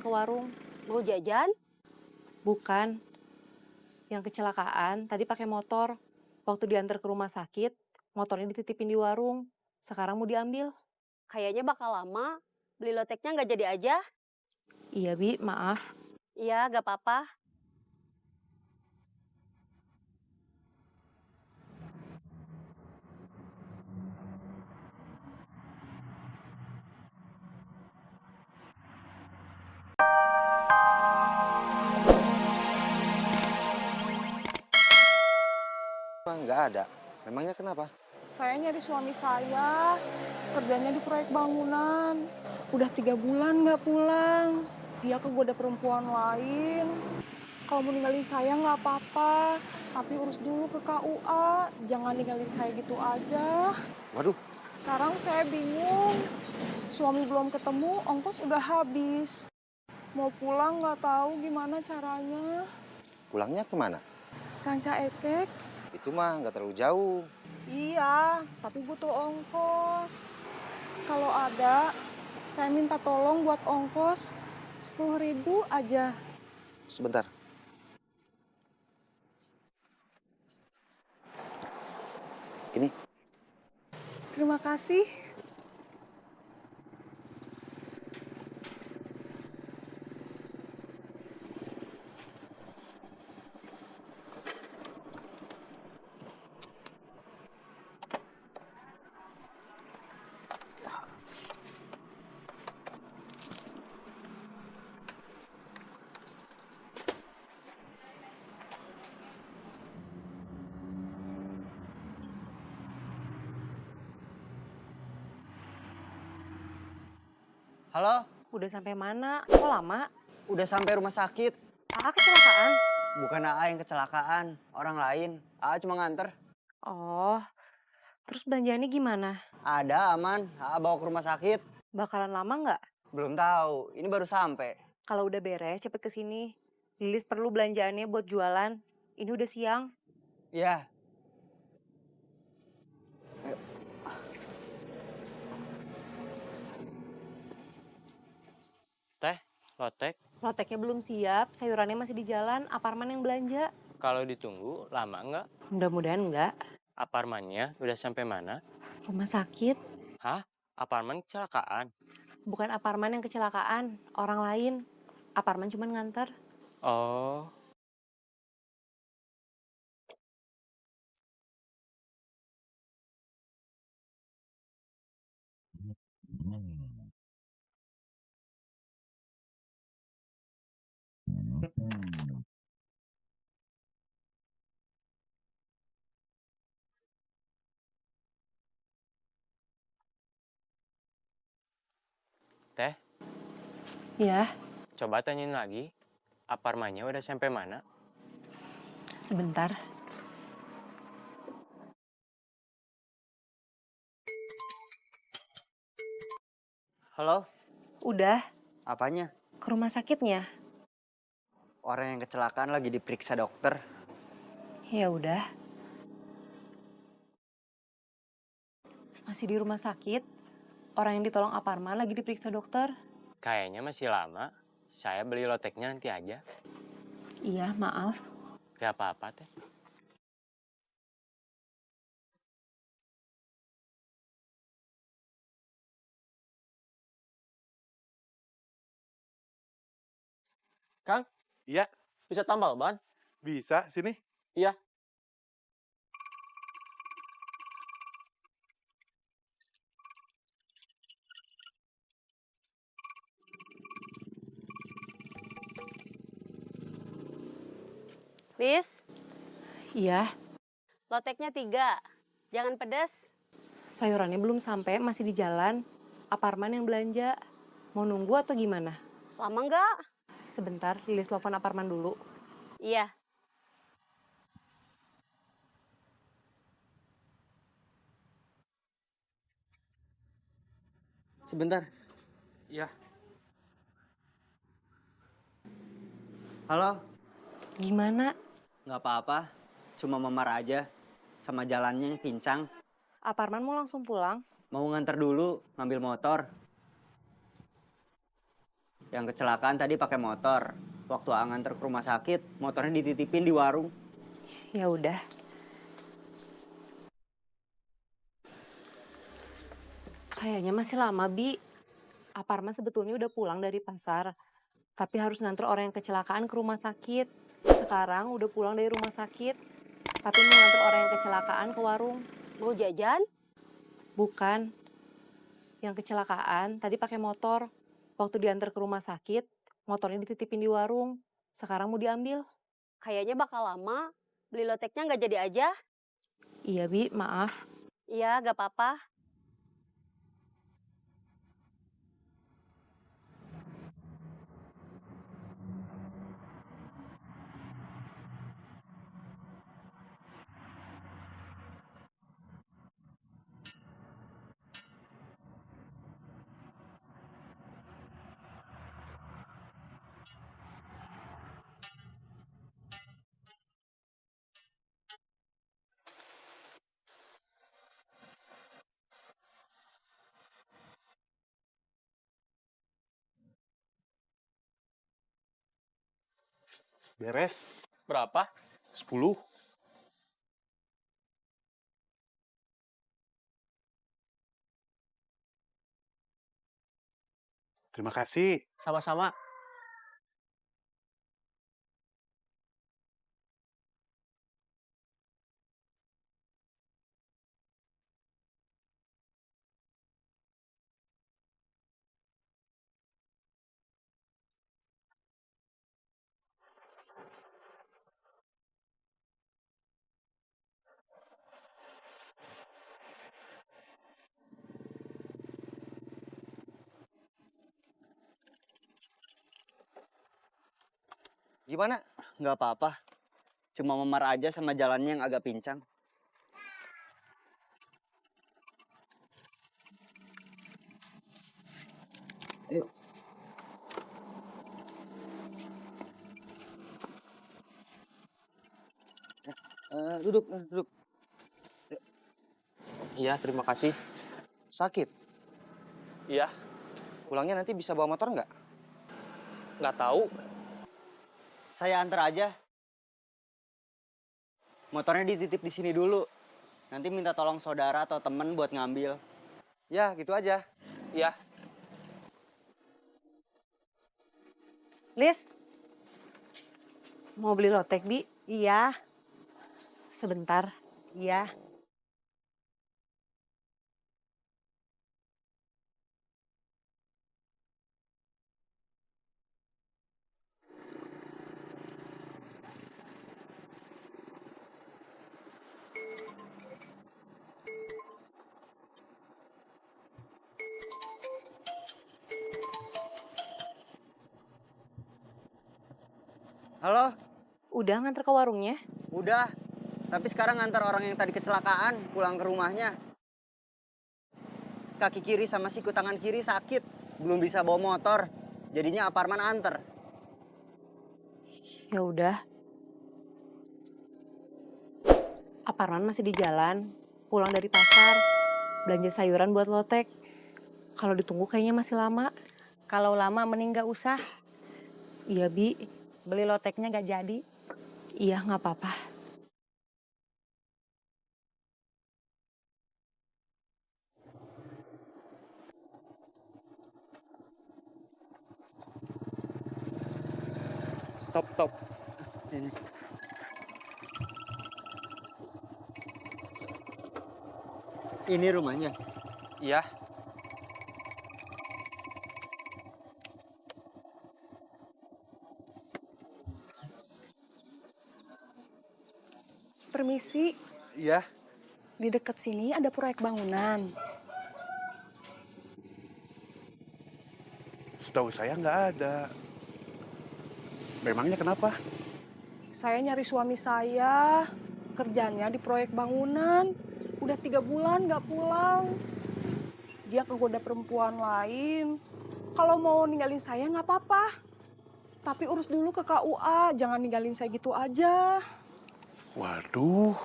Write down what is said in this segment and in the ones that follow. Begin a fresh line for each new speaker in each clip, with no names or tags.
ke warung.
Mau jajan?
Bukan. Yang kecelakaan tadi pakai motor. Waktu diantar ke rumah sakit, motornya dititipin di warung. Sekarang mau diambil.
Kayaknya bakal lama. Beli loteknya nggak jadi aja?
Iya, Bi, maaf.
Iya, nggak apa-apa.
Nggak ada. Memangnya kenapa?
Saya nyari suami saya, kerjanya di proyek bangunan. Udah 3 bulan nggak pulang. Dia kegoda perempuan lain. Kalau mau ninggalin saya nggak apa-apa, tapi urus dulu ke KUA. Jangan ninggalin saya gitu aja.
Waduh,
Sekarang saya bingung. Suami belum ketemu, ongkos udah habis. Mau pulang nggak tahu gimana caranya.
pulangnya kemana?
Ranca Ekek.
Itu mah nggak terlalu jauh.
Iya, tapi butuh ongkos. Kalau ada, saya minta tolong buat ongkos 10.000 aja.
Sebentar. Ini,
Terima kasih.
halo?
Udah sampai mana? Kok lama?
Udah sampai rumah sakit.
AA kecelakaan?
Bukan AA yang kecelakaan, orang lain. AA cuma nganter.
Oh, terus belanjaannya gimana?
Ada, aman. AA bawa ke rumah sakit.
Bakalan lama nggak?
Belum tahu, ini baru sampai.
Kalau udah beres, cepet kesini. Lilis perlu belanjaannya buat jualan. Ini udah siang.
Iya.
Teh, lotek,
Loteknya belum siap, sayurannya masih di jalan. Aparman yang belanja.
kalau ditunggu lama nggak?
Mudah-mudahan enggak.
Apartemennya udah sampai mana?
Rumah sakit.
Hah? Apartemen kecelakaan?
Bukan Aparman yang kecelakaan, orang lain. Aparman cuma nganter.
Oh, Teh,
Ya,
coba tanyain lagi. Apartemennya udah sampai mana?
sebentar.
Halo?
Udah,
Apanya?
ke rumah sakitnya.
Orang yang kecelakaan lagi diperiksa dokter.
Ya udah. Masih di rumah sakit. Orang yang ditolong Aparman lagi diperiksa dokter.
Kayaknya masih lama. Saya beli loteknya nanti aja.
Iya, maaf.
Gak apa-apa, Teh.
Kang,
Iya,
bisa tambal ban?
bisa. Sini.
Iya.
Lis,
Iya,
loteknya 3. Jangan pedas.
sayurannya belum sampai, masih di jalan. Aparman yang belanja. Mau nunggu atau gimana?
Lama nggak?
Sebentar, Lilis telepon Aparman dulu.
Iya.
Sebentar.
Iya.
Halo?
Gimana?
Nggak apa-apa. Cuma memar aja. Sama jalannya pincang.
Aparman mau langsung pulang?
Mau nganter dulu, ngambil motor. Yang kecelakaan tadi pakai motor. Waktu nganter ke rumah sakit, motornya dititipin di warung.
Ya udah. Kayaknya masih lama, Bi. Aparman sebetulnya udah pulang dari pasar, tapi harus nganter orang yang kecelakaan ke rumah sakit. Sekarang udah pulang dari rumah sakit, tapi mau nganter orang yang kecelakaan ke warung.
Mau jajan?
Bukan. Yang kecelakaan tadi pakai motor. Waktu diantar ke rumah sakit, motornya dititipin di warung. Sekarang mau diambil.
Kayaknya bakal lama. Beli loteknya nggak jadi aja.
Iya, Bi, maaf.
Iya, nggak apa-apa.
Beres.
Berapa?
10. Terima kasih.
Sama-sama.
Gimana? Nggak apa-apa. Cuma memar aja sama jalannya yang agak pincang. Ayo. Duduk.
Iya, terima kasih.
Sakit?
Iya,
Pulangnya nanti bisa bawa motor nggak?
nggak tahu.
Saya antar aja. Motornya dititip di sini dulu. Nanti minta tolong saudara atau temen buat ngambil.
Ya, gitu aja.
Iya,
Lis?
Mau beli lotek, Bi?
Iya.
Sebentar.
Iya.
Halo?
Udah nganter ke warungnya?
Udah. Tapi sekarang ngantar orang yang tadi kecelakaan pulang ke rumahnya. Kaki kiri sama siku tangan kiri sakit. Belum bisa bawa motor. Jadinya Aparman anter.
Ya udah. Aparman masih di jalan, pulang dari pasar, belanja sayuran buat lotek. Kalau ditunggu kayaknya masih lama.
Kalau lama mending nggak usah.
Iya, Bi.
Beli loteknya nggak jadi.
Iya, nggak apa-apa.
stop.
Ini. Ini rumahnya.
Iya,
Permisi,
Iya.
di dekat sini ada proyek bangunan.
Setahu saya nggak ada. Memangnya kenapa?
Saya nyari suami saya, kerjanya di proyek bangunan. Udah 3 bulan nggak pulang. Dia kegoda perempuan lain. Kalau mau ninggalin saya nggak apa-apa. Tapi urus dulu ke KUA, jangan ninggalin saya gitu aja.
Waduh.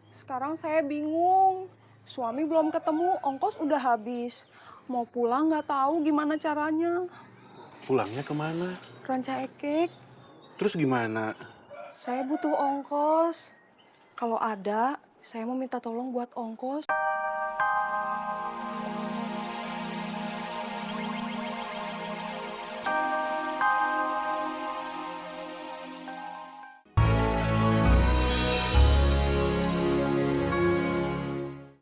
Sekarang saya bingung. Suami belum ketemu, ongkos udah habis. Mau pulang nggak tahu gimana caranya.
Pulangnya kemana?
Ranca Ekek,
Terus gimana?
saya butuh ongkos. Kalau ada, saya mau minta tolong buat ongkos.